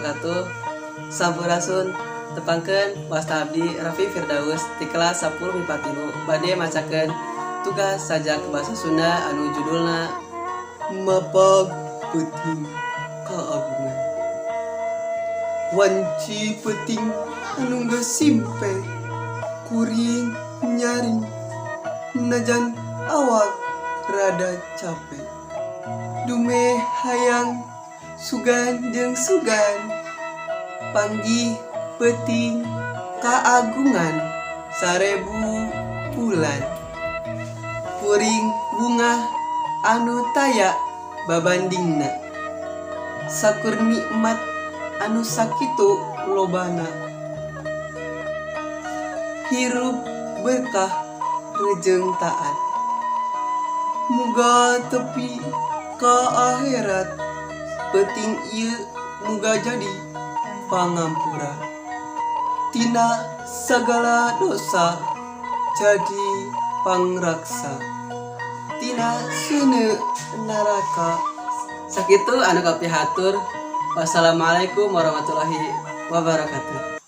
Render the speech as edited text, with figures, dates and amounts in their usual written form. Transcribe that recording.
wabarakatuh. Sampurasun. Tepangkeun, wasta abdi Raffi Firdaus di kelas 10 MIPA 3 bade macakeun tugas sajak bahasa Sunda anu judulna Mapag Peuting Kaagungan. Wanci peuting anu geus simpe, kuring nyaring najan awak rada cape. Dumeh hayang sugan jeung sugan panggih peuting kaagungan 1000 bulan. Kuring bungah anu taya babandingna, sakur nikmat anu sakitu lobana. Hirup berkah rejeung taat, muga tepi ka akhirat. Peuting ieu muga jadi pangampura tina sagala dosa, jadi pangraksa tina seuneu neraka. Sakitu anu kapihatur. Wassalamualaikum warahmatullahi wabarakatuh.